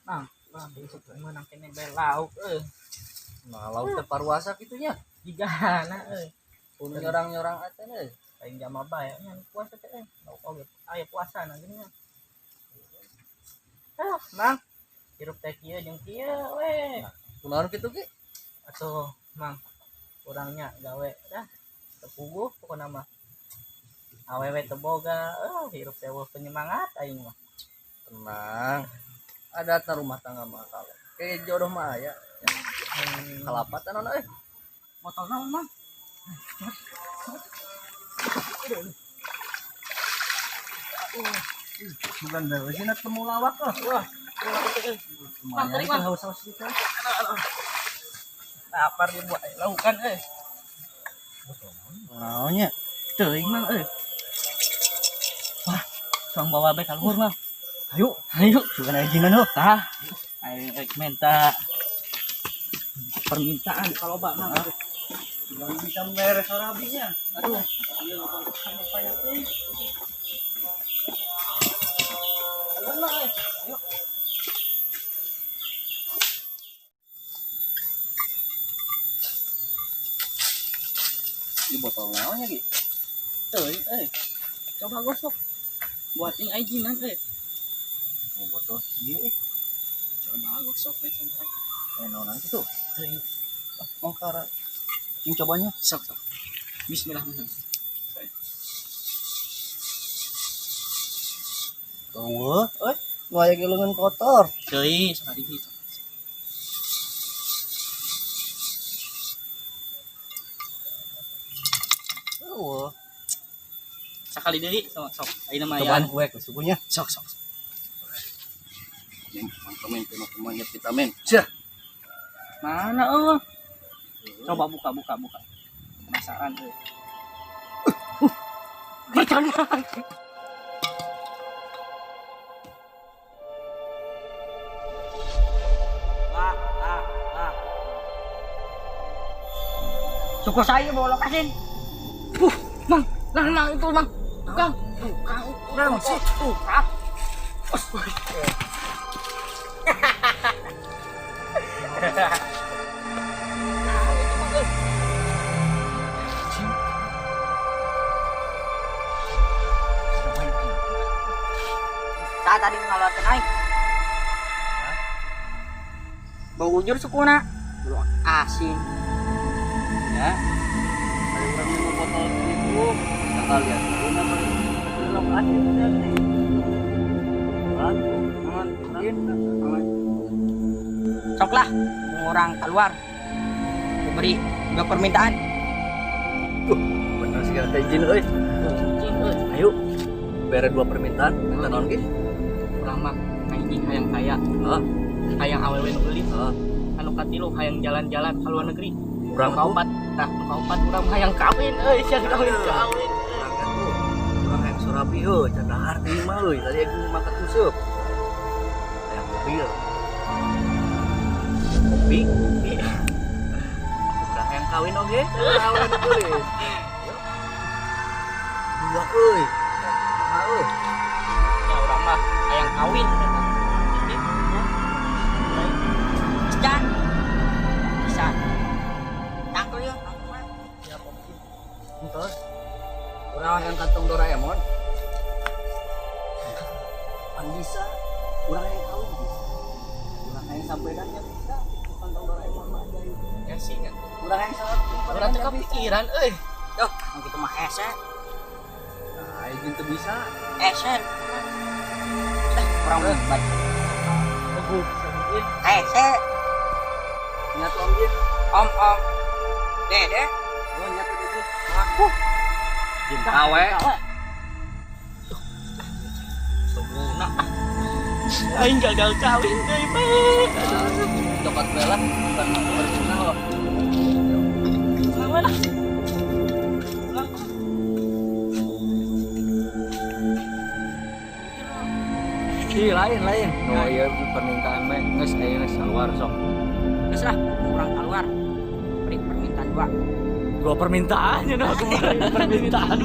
Mang, urang besok meunang kene bae lauk euy. Nah, lauk teh paruasa kitu nya. Jigana euy. Pun nyorang-nyorang acan euy. Lain jama bae nya puasa teh euy. Lauk oge aya puasa na geuning. Ah, Mang. Hirup teh kieu jeung kieu we. Kunaon kitu ki? Atuh, Mang. Urangnya gawe dah. Teu puguh pokona mah. Awewe teu boga, hirup teh eueuh penyemangat aing mah. Tenang. Ada rumah tangga mah kalau. Kayak jodoh mah aya. Kalapatan naon euy. Botol naon, Mang? Bukan dari sini temu lawak oh. Wah, Lumayan tarik, kan Mang. haus-haus gitu. Lapar dibuat laukan euy. Naonnya? Teuing, Mang euy. Wah, suang bawa bae ka luhur, Mang. Ayo, Ayo. bukan ajinan ho. Tah. Aing rek minta permintaan kalau bak Mang. Belum bisa meres sarabinya. Aduh. Ayo. Di botol naonnya ki? Teuing euy. Coba gosok. Buat ing ajinan euy. Oh, botol kieu eh. Coba gosok we coba. Eh naonan kitu? Teuing. Mau kara. Cing cobanya. Sok sok. Bismillahirrahmanirrahim. Eueuh, euy, nu aya ge leungeun kotor. Teuing sekali deui. Eueuh. Sakali deui sok sok. Ayeuna mah Cobaan aya. kue ke sukunya. Sok sok. Vitamin, vitamin, vitamin. Sia. Mana eueuh? Coba buka buka buka. Penasaran euy. Bercanda. Suku saya bawa lokasin. Mang, nah, mang itu mang. Tukang, tukang, tukang, tukang. Saat tadi ngaluarkeun aing. Bau ujur sukuna. Bau asin. Ya. Ada orang minum botol itu. Kita lihat dulu nama belum ada. Aman, aman. Sok lah, orang keluar. Aku beri dua permintaan. Bener sih kata izin euy. Ayo. Bere dua permintaan, minta naon ki? Urang mah kahiji hayang kaya, Heeh, hayang awewe nu geulis, heeh. anu katilu hayang jalan-jalan ka luar negeri. Urang Nu kaopat, tah nu kaopat urang hayang kawin euy, sia kawin kawin. Urang atuh. Urang hayang surabi heuh, can dahar teh mah euy. Tadi aku makan tusuk. Hayang mobil. Kopi. Urang hayang kawin oge, kawin geulis. Dua euy. Kumaha euy? Ya urang mah hayang kawin. Can. Bisa. Tangkul yuk, tangkul. Ya kopi. Entos. Urang hayang kantong Doraemon. Pan bisa. Urang hayang kawin bisa. Urang hayang sampedannya bisa. Itu kantong Doraemon mah ajaib. Ya sih kan. Urang hayang salat. Urang teu kepikiran euy. Duh, nu kitu mah hese. Nah, izin teu bisa. Hese. Dah, kurang bebat. Puguh bisa mungkin. Hese, Nyatu om Jin. om om. Dede. Oh, nyatu Jin. Wah, Jin kawe. Suguna. Aing gagal kawin deui, Pak. Coklat bela bukan berguna loh. Mana? Ih, lain lain. Oh iya permintaan mah geus aya geus keluar sok. Geus lah, kurang keluar. Beri permintaan dua. Dua permintaan ya, permintaan.